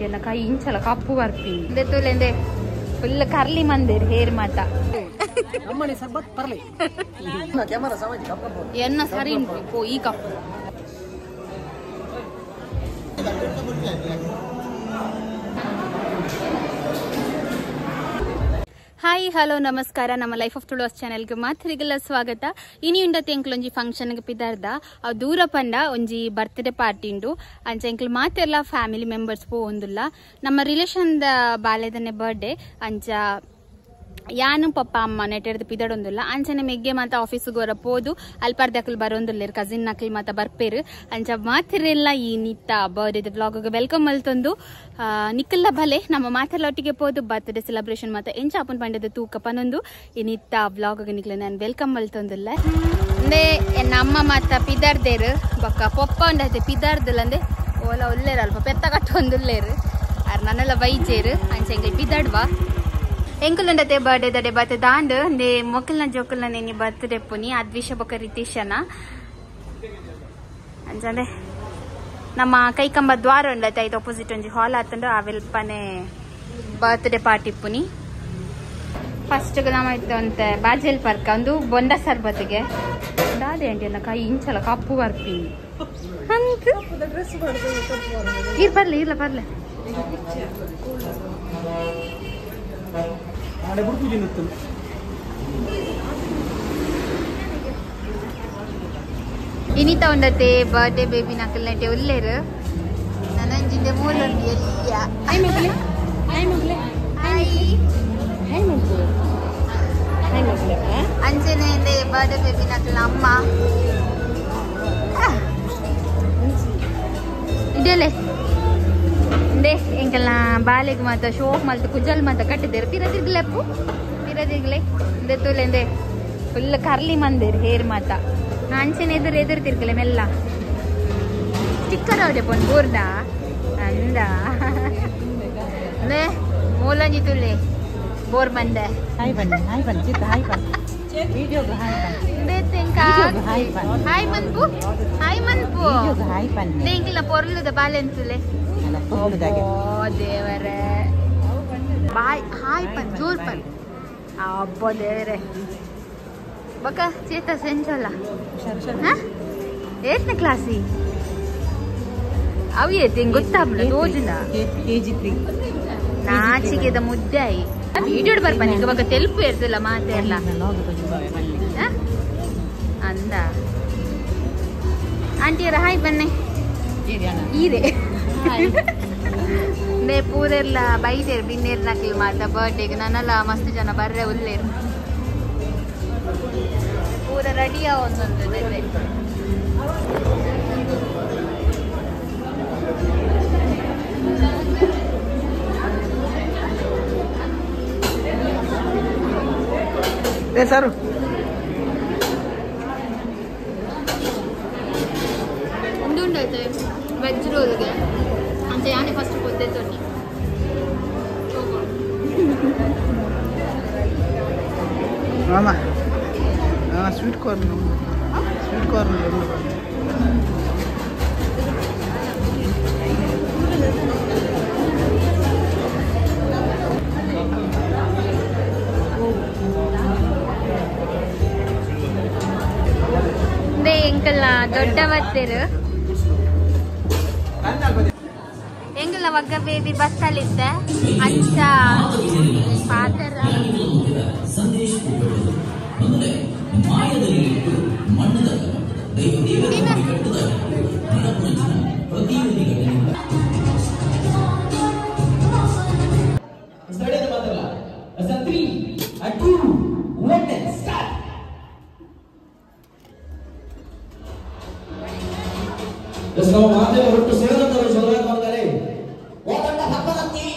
Aunty ಅನ್ನ ಕೈ ಇಂಚಲ ಕಪ್ಪು ಬರ್ಪಿ ಇಂದೆ ಫುಲ್ ಕರ್ಲಿ ಮಂದಿರ್ ಹೇರ್ ಮಾತ ಅಮ್ಮನಿ ಸರ್ಬತ್ ಪರ್ಲಿ ಕ್ಯಾಮೆರಾ ಸಮಾಜ ಕಪ್ಪು ಎನ್ನ ಸರಿ ಪೋ ಈ ಕಪ್ಪು. ಹಾಯ್ ಹಲೋ ನಮಸ್ಕಾರ, ನಮ್ಮ ಲೈಫ್ ಆಫ್ ತುಳುವಾಸ್ ಚಾನೆಲ್ಗೆ ಮಾತ್ರಿಗೆಲ್ಲ ಸ್ವಾಗತ. ಇನಿ ಉಂಡತೆ ಎಂಕ್ಲ ಒಂಜಿ ಫಂಕ್ಷನ್ಗೆ ಪಿದಾರ್ದ ಅವು ದೂರ ಪಂಡ ಒಂಜಿ ಬರ್ತ್ಡೇ ಪಾರ್ಟಿ ಉಂಡು. ಅಂಚ ಎಂಕ್ಲ ಮಾತೆಲ್ಲ ಫ್ಯಾಮಿಲಿ ಮೆಂಬರ್ಸ್ ಪೋವೊಂದುಲ್ಲ. ನಮ್ಮ ರಿಲೇಷನ್ ದ ಬಾಲೆದನೆ ಬರ್ಡೇ. ಅಂಚ ಯಾನು ಪಪ್ಪ ಅಮ್ಮ ನೆಟೆಡ್ದು ಪಿದಡೊಂದುಲ್ಲ. ಅಂಚನೆ ಮೆಗ್ಗೆ ಮಾತ ಆಫೀಸ್ಗೆ ಹೊರ ಪೋದು ಅಲ್ಪರ್ದಕ್ಲು ಬರೋಂದುಲ್ಲೇರು, ಕಸಿನ್ ನಕ್ಲು ಮಾತ ಬರ್ಪೇರು. ಅಂಚ ಮಾತಿರೆಲ್ಲ ಈ ನಿತ್ತ ಬರ್ಡೇದ ವ್ಲಾಗ್ welcome ಮಲ್ತೊಂದು ನಿಕ್ಕಲ್ಲ ಭಲೆ ನಮ್ಮ ಮಾತೆಲ್ಲ ಒಟ್ಟಿಗೆ ಪೋದು ಬರ್ತ್ಡೇ ಸೆಲೆಬ್ರೇಷನ್ ಮಾತ ಎಂಚ ಅಪ್ಪನ ಪಂಡದ ತೂಕ ಪನೊಂದು ಈ ನಿತ್ತ ವ್ಲಾಗ್ ನಿಕ್ಲೆ ನಾನು welcome ಮಲ್ತೊಂದುಲ್ಲ. ಅಂದೆ ಎನ್ನ ಅಮ್ಮ ಮಾತ ಪಿದರ್ದೇರು ಬೊಕ್ಕ ಪೊಪ್ಪ ಉಂಡತೆ ಪಿದರ್ದಿಲ್ಲ ಅಂದೆ ಓಲ ಒಲ್ಲೇರು ಅಲ್ಪ ಪೆತ್ತ ಕಟ್ಟೊಂದುಲ್ಲೇರು ಆರ್ ನನ್ನೆಲ್ಲ ಬೈಜೇರು. ಅಂಚ ಎಂಗ್ಲು ಪಿದಡ್ವಾ ಎಂಕುಲುಂಡತೆ ಬರ್ಡೇ ದಡೆ ಬತ್ತೆ ದಾಂಡ್ ಅಂದೆ ಮೊಕ್ಕಲ್ನ ಜೋಕಲ್ನ ನೆನಿ ಬರ್ತ್ಡೇ ಪುನಿ ಅದ್ವಿಷ ಬೊಕ್ಕ ರಿತೀಶನ. ಅಂಚಂದೆ ನಮ್ಮ ಕೈಕಂಬ ದ್ವಾರ ಉಂಡತೆ ಐತ ಅಪೋಸಿಟ್ ಒಂಜಿ ಹಾಲ್ ಆತಂಡು ಅವೆಲ್ಪನೆ ಬರ್ತ್ಡೇ ಪಾರ್ಟಿ ಪುನಿ. ಫಸ್ಟ್ ನಮ್ಮ ಅಂತೆ ಬಾಜೆಲ್ ಪರ್ಕ ಒಂದು ಬೊಂಡ ಸರ್ಬತ್ಗೆ ದಾದೆ ಆಂಟಿ ಅನ್ನ ಕೈ ಇಂಚಲ ಕಪ್ಪು ಬರ್ಪಿ ಅಂತ ಇರ್ ಬರ್ಲಿ ಇರ್ಲ ಬರ್ಲೆ. ಇನಿತ ಉಂಡತೆ ಬರ್ಡೇ ಬೇಬಿ ನಕಲ್ ನಟೆ ಉಲ್ಲೇರು ನನಂಜಿಂದೆ ಮೂಲುಂಡು ಎಲ್ಲಿಯ. ಅಂಚನೆ ಬರ್ಡೇ ಬೇಬಿ ನಕಲ್ನ ಅಮ್ಮ ಇದೆಲೆ ಎಂಕಲ್ನ ಬಾಲೆಗ್ ಮಾತ ಶೋಕ್ ಮಲ್ತು ಕುಜಲ್ ಮಾತ ಕಟ್ಟಿದ್ದೇರು. ಪಿರದಿರ್ಗ್ಲೆಪ್ಪು ಪಿರದಿರ್ಗ್ಲೆ ಇಂದೆ ತೂಲೆಂದೆ ಫುಲ್ ಕರ್ಲಿ ಮಂದಿರ್ ಹೇರ್ ಮಾತ ಅಂಚನೆ ಎದುರು ಎದುರು ತಿರ್ಗಲೆ ಮೆಲ್ಲ ಸ್ಟಿಕ್ಕರ್ ಅವಡೆ ಪೊನ್ ಬೋರ್ದ ಅಂದ ಅಂದೆ ಮೂಲಂಜಿ ತುಲೆ ಬೋರ್ ಮಂದೆ. ಹಾಯ್ ಬನ್ನಿ ಹಾಯ್ ಬನ್ನಿ ಚಿತ್ತ ಹಾಯ್ ಬನ್ನಿ ವಿಡಿಯೋಗೆ ಹಾಯ್ ಬನ್ನಿ ಹಾಯ್ ಹಾಯ್ ಮನ್ಪು ಹಾಯ್ ಮನ್ಪು ವಿಡಿಯೋಗೆ ಹಾಯ್ ಬನ್ನಿ ಎಂಕಲ್ನ ಪೊರ್ಲುದ ಬಾಲೆಂತುಲೆ. ಓ ದೇವರೇ ಬಾಯ್ ಹಾಯ್ ಪನ್ ಜೋರ್ ಪನ್ ಅಬ್ಬೋ ದೇವರೇ ಬಕ ಚೇತ ಸೆಂಚಲ್ಲ ಏಟ್ನ ಕ್ಲಾಸಿ ಅವು ಏತಿ ಗೊತ್ತಾಗ್ಲ ತೋಜಿನ ಕೆಜಿ 3 ನಾಚಿಗೆದ ಮುದ್ದೆ ಆಯಿ ವಿಡಿಯೋ ಬರ್ಪಾನಿ ಇವಾಗ ತೆಲುಪು ಇರ್ತಲ್ಲ ಮಾತೆಲ್ಲ ಅಂದ ಆಂಟಿಯರ ಹಾಯ್ ಬನ್ನಿ ಈರೆ ನೇ ಪೂರೆಲ್ಲ ಬೈದೇರು ಬಿನ್ನೇರು ನಕ್ಲು ಮಾತ ಬರ್ಡೇಗೆ ನನ್ನೆಲ್ಲ ಮಸ್ತ್ ಜನ ಬರ್ರೆ ಉಲ್ಲೇರು ಪೂರ ರೆಡಿ ಒಂದೊಂದು. ಸರ್ ಉಂಡು ಉಂಡೈತೆ ವೆಜ್ ರೋಲ್ಗೆ ಅಂಚ ಯಾನೆ ಫಸ್ಟ್ ಕೊದ್ದೆ ತೊನ್ನಿ ಮಾಮ ಸ್ವೀಟ್ ಕಾರ್ನ್ ಸ್ವೀಟ್ ಕಾರ್ನ್ ಎಂಕಲ್ನ ದೊಡ್ಡ ಬತ್ತೇರು ಎಂಕಲ್ನ ಒಗ್ಗ ಬೇಬಿ ಬಸ್ಸಲ್ಲಿದ್ದೆ ಅಂಚ ಫಾದರ್ ನಾವು ಮಾತೆ ಹೊರಟು ಸೇರಿದಂತವರು ಜೋರಾಗಿ ಮಾಡ್ತಾರೆ. ಓಟಂಡ ಹಬ್ಬದತ್ತಿ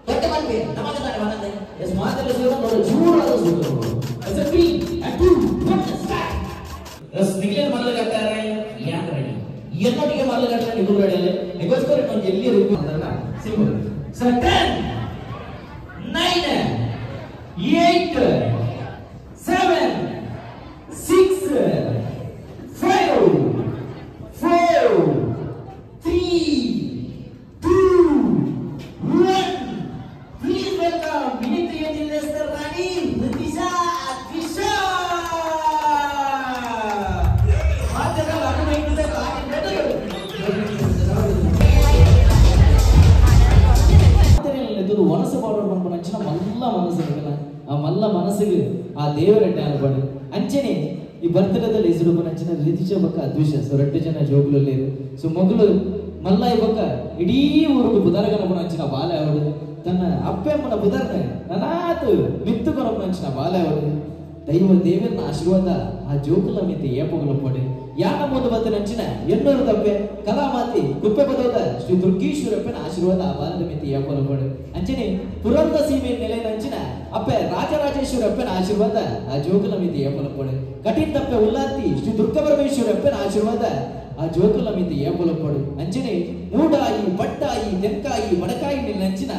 ದೊಡ್ಡ ಬಂದ್ವಿ ನಮಗೆ ತಾನೆ ಬಂದಂತೆ ಎಸ್ ಮಾತೆಲ್ಲ ಸೇರಿದಂತವರು ಜೋರಾದ ಸುತ್ತು. Yes 3 2 1 start. ಎಸ್ ನಿಗಲೇನ್ ಮಾಡಲಾಗ್ತಾರೆ ಯಾನ್ ರೆಡಿ ಎನ್ನೊಟ್ಟಿಗೆ ಮಾಡಲಾಗ್ತಾರೆ ನಿಗು ರೆಡಿ ನಿಗೋಸ್ಕರ ಇನ್ನೊಂದು ಎಲ್ಲಿ ರಿವ್ಯೂ ಅಂತಲ್ಲ ಸಿಂಪಲ್. ಸರ್ 10 9 8 7 6 5 4 3 2 ಮನಸ್ಸಿಗೆ ಆ ದೇವರೆಡ್ಡೆ ಅನ್ಬಾರ್ದು ಅಂಚನೆ ಈ ಬರ್ತಡದಲ್ಲಿ ಹೆಸರು ಅಂಚಿನ ರಿತಿಚ ಬೊಕ್ಕ ಅದ್ವಿಷ ಸೊ ರಡ್ಡು ಜನ ಜೋಗುಲು ಲೇರು ಸೊ ಮೊಗಲು ಮಲ್ಲಾಯಿ ಬೊಕ್ಕ ಇಡೀ ಊರುಗು ಬುದಾರಗನಪುನ ಅಂಚಿನ ಬಾಲೆ ಅವಡು ತನ್ನ ಅಪ್ಪೆಮ್ಮನ ಬುದಾರನೆ ನನಾತು ಮಿತ್ತು ಕೊರಪುನ ಅಂಚಿನ ಬಾಲೆ ಅವಡು ದೈವ ದೇವರನ್ನ ಆಶೀರ್ವಾದ ಆ ಜೋಕುಲ ಮಿತಿ ಏಪೊಗಲು ಪಡೆ ಯಾನ ಮೋದು ಬತ್ತಿನ ಅಂಚಿನ ಎನ್ನೂರು ತಪ್ಪೆ ಕಲಾಮಾತಿ ಕುಪ್ಪೆ ಪದೋದ ಶ್ರೀ ದುರ್ಗೇಶ್ವರಪ್ಪನ ಆಶೀರ್ವಾದ ಆ ಬಾಲದ ಮಿತಿ ಏಪೊಗಲು ಪಡೆ ಅಂಚನೆ ಪುರಂದ ಸೀಮೆ ನೆಲೆಯ ಅಂಚಿನ ಅಪ್ಪೆ ರಾಜರಾಜೇಶ್ವರಪ್ಪನ ಆಶೀರ್ವಾದ ಆ ಜೋಕುಲ ಮಿತಿ ಏಪೊಗಲು ಪಡೆ ಕಠಿಣ ತಪ್ಪೆ ಉಲ್ಲಾತಿ ಶ್ರೀ ದುರ್ಗಾ ಪರಮೇಶ್ವರಪ್ಪನ ಆಶೀರ್ವಾದ ಆ ಜೋಕುಲ ಮಿತಿ ಏಪೊಗಲು ಪಡೆ ಅಂಚನೆ ಮೂಡಾಯಿ ಪಟ್ಟಾಯಿ ತೆಂಕಾಯಿ ಮಡಕಾಯಿ ನಿಲ್ಲಂಚಿನ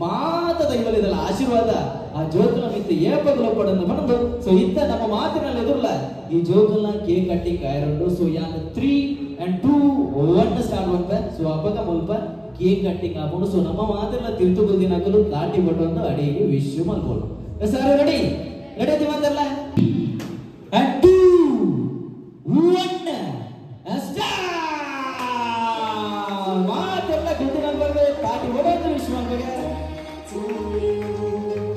ಮಾತ ದೈವಲಿದಲ್ಲ ಆಶೀರ್ವಾದ ಆ ಜೋಕುಲ ಮಿತಿ ಏಪಗಲು ಪಡಂದು ಬಂದು ಸೊ ಇತ್ತ ನಮ್ಮ ಮಾತಿನಲ್ಲಿ ಎದುರಲ್ಲ ಈ ಜೋಕುಲ್ನ ಕೇಕ್ ಕಟ್ಟಿಂಗ್ ಆಯರುಂಡು ಸೊ ಯಾನ್ 3 and 2 1 start ಬಂತ ಸೊ ಅಪಗ ಮುಲ್ಪ ಕೇಕ್ ಕಟ್ಟಿಂಗ್ ಆಪುಂಡು ಸೊ ನಮ್ಮ ಮಾತಿನ ತಿರ್ತುಗುಲ್ ದಿನಕಲು ದಾಟಿ ಬಟ್ಟೊಂದು ಅಡಿಗೆ ವಿಶ್ ಮಲ್ಪೊಡು sir ready ready ದಿವಂದಲ್ಲ and 2 1 start ಮಾತೆಲ್ಲ ಗುಂಡಿನ ಬರ್বে ತಾಟಿ ಒಡೊಂದು ವಿಶ್ ಮಲ್ಪಗೆ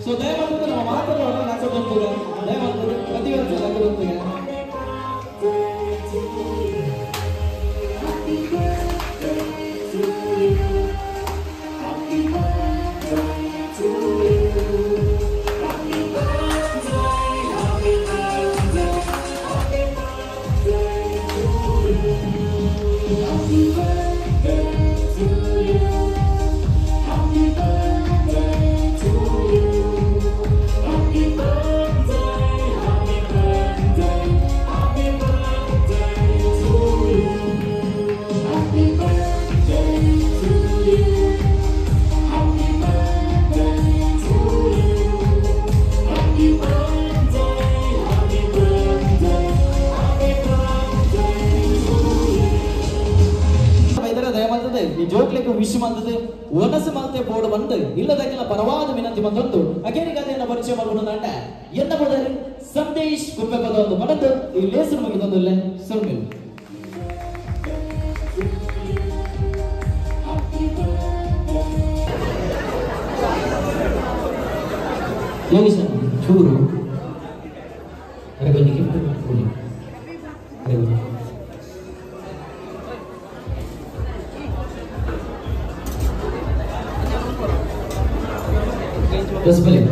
ಸೊ ದಯಮಾಡಿ ನಮ್ಮ ಮಾತನ್ನು ಹಾಕೋದು ದಯಮಾಡಿ ಪ್ರತಿ ವರ್ಷ ಹಾಕೋದು ಈ ಜೋಕ್ಲೆಗ್ ವಿಶ್ ಮಂತದೆ ಒನಸು ಮಲ್ತೆ ಬೋರ್ಡ್ ಬಂದು ಇಲ್ಲದಕ್ಕೆಲ್ಲ ಪರವಾದ ವಿನಂತಿ ಬಂದೊಂದು ಅಗೇರಿಗ ಅದನ್ನ ಪರಿಚಯ ಮಾಡ್ಕೊಂಡು ಅಂಡ ಎನ್ನ ಬೋದರೆ ಸಂದೇಶ್ ಕುಪ್ಪೆ ಪದ ಒಂದು ಬಂದು ಈ ಲೇಸು ಮುಗಿದೊಂದಿಲ್ಲ ಸುಳ್ಳು ಯೋಗೇಶ ಚೂರು ಅರೆ ಬನ್ನಿ ಗಿಫ್ಟ್ ಕೊಡಿ ಅರೆ ಬನ್ನಿ Just believe.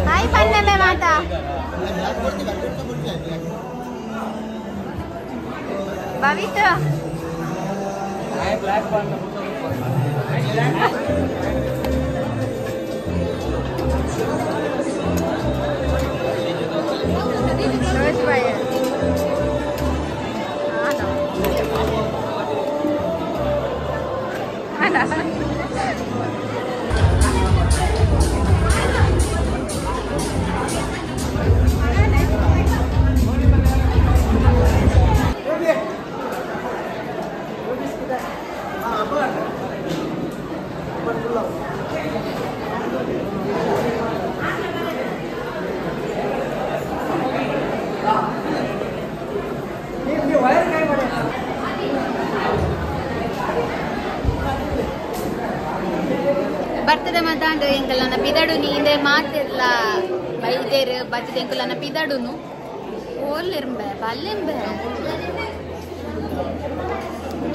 Hi पन्ने माता Bavita black one. ಬರ್ತದೆ ಮಾತಾಂಡು ಎಂಕಲ್ನ ಪಿದಡುನಿ ಇಂದೆ ಮಾತಿರ್ಲ ಬೈದೇರು ಬರ್ತದೆ ಎಂಕಲ್ನ ಪಿದಡುನು ಓಲಿರ್ಂಬೆ ಬಲ್ಲೆಂಬೆ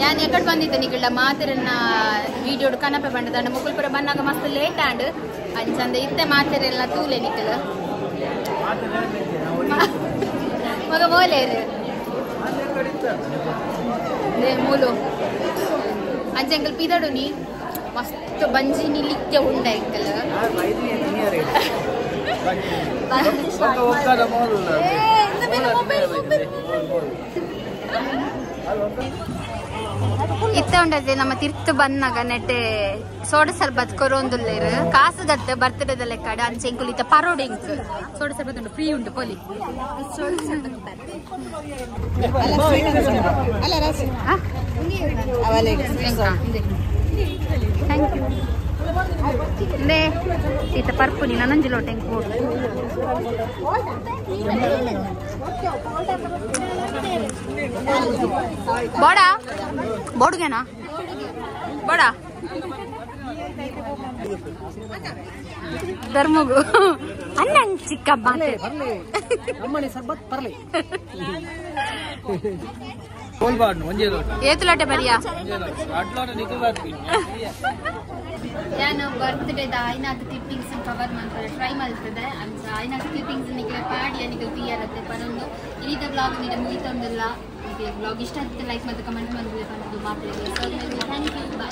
ಯಾನ್ ಎಕಡ್ ಬಂದಿದ್ದೆ ನಿಗಳ್ಳ ಮಾತಿರನ್ನ ವಿಡಿಯೋಡು ಕನಪೆ ಬಂಡದಂಡ ಮುಕುಲ್ಪುರ ಬನ್ನಾಗ ಮಸ್ತ್ ಲೇಟ್ ಆಂಡ್ ಅಂಚಂದ ಇತ್ತೆ ಮಾತಿರೆಲ್ಲ ತೂಲೆ ನಿಕಲ್ ಮಗ ಮೋಲೇರು ಮೂಲು ಅಂಚೆಂಕಲ್ ಪಿದಡುನಿ ಮಸ್ತ್ ಬಂಜಿ ನಿಲಿಕ್ಕೆ ಉಂಡ ಎಂಕಲ್ ಇತ್ತ ಉಂಡದೆ ನಮ್ಮ ತಿರ್ತು ಬನ್ನಾಗ ನೆಟ್ಟೆ ಸೋಡ ಸರ್ಬತ್ ಕೊರೊಂದುಲ್ಲೇರು ಕಾಸು ಗತ್ತೆ ಬರ್ತಡದ ಲೆಕ್ಕಡ ಅಂಚೆ ಎಂಕುಲು ಇತ್ತ ಪರೋಡು ಇಂಕ್ ಸೋಡ ಸರ್ಬತ್ ಉಂಟು ಫ್ರೀ ಉಂಟು ಪೊಲಿ ಸೋಡ ಸರ್ಬತ್ thank you. ನೇ ಈತ ಪರ್ಪುನಿ ನನೊಂಜಿ ಲೋಟ ಎಂಕ್ ಬೋಡು ಬೋಡಾ ಬೋಡುಗೆನಾ ಬೋಡಾ ಧರ್ಮಗು ಅಣ್ಣಂಗ್ ಚಿಕ್ಕಮ್ಮ ಅಮ್ಮನಿ ಸರ್ಬತ್ ಪರ್ಲಿ ಏತು ಲೋಟೆ ಬರಿಯಾ ನಾನು ಬರ್ತ್ಡೇದ ಐನಾತ್ ಕ್ಲಿಪ್ಪಿಂಗ್ಸ್ ಕವರ್ ಮಲ್ಪರೆ ಟ್ರೈ ಮಲ್ತದೆ ಅಂಚ ಐನಾತ್ ಕ್ಲಿಪ್ಪಿಂಗ್ಸ್ ನಿಗೆ ಪಾಡಿ ನಿಗೆ ತೀಯರತ್ತೆ ಪನೊಂದು ಇನಿತ ಬ್ಲಾಗ್ ನಿಗೆ ಮುಗಿತೊಂದಿಲ್ಲ. ನಿಗೆ ಬ್ಲಾಗ್ ಇಷ್ಟ ಆಗ್ತದೆ ಲೈಕ್ ಮತ್ತು ಕಮೆಂಟ್ ಮಲ್ಪಲೆ ಪನೊಂದು ಮಾತ್ರೆ. So thank you, bye.